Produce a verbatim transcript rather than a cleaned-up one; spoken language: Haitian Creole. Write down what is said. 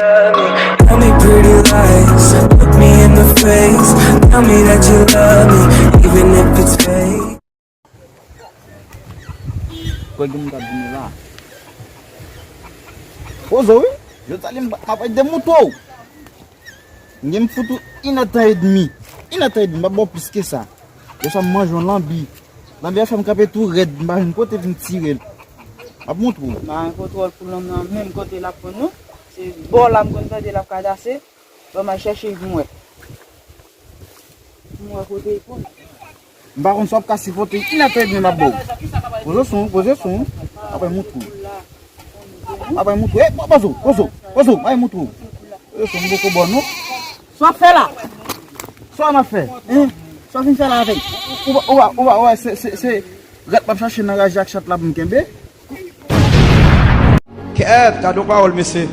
Tell me pretty lies, look me in the face. Tell me that you love me, even if it's fake. Kwè gen moun k ap vini la. Poze w wi. Yo tale m ap ede mouto. M gen m fout ou inèdtan edmi. Inèdtan edmi, m ap ba w plis ke sa. Yo sa m manje yon lanbi. Lanbi a fè m kanpe tou rèd, m pa jwenn kote vin tire l. M ap montre w. M pa gen kontwòl pou lanbi an menm kote l ap pran non. Se bò la m konn tande l ap kadase. Bon, m al chèche l pou m wè. Pou m wè kote l konn. M pa konn si w ap ka sipòte inèdtan edmi m ap ba w. Poze sou, poze sou. Apre moutre w. Apre moutre w. E, poze w, poze w, poze w. Apre moutre w. Poze sou, m poko ba w non. Sa w ap fè la? Sa w ap fè? Hein? Sa w fin fè la avè l? Ou pa, ou pa, ou pa, ou pa, se, se, se rèt m ap chache nan raje ak chat la pou m kenbe. Kèt, gade yon pawòl mesye.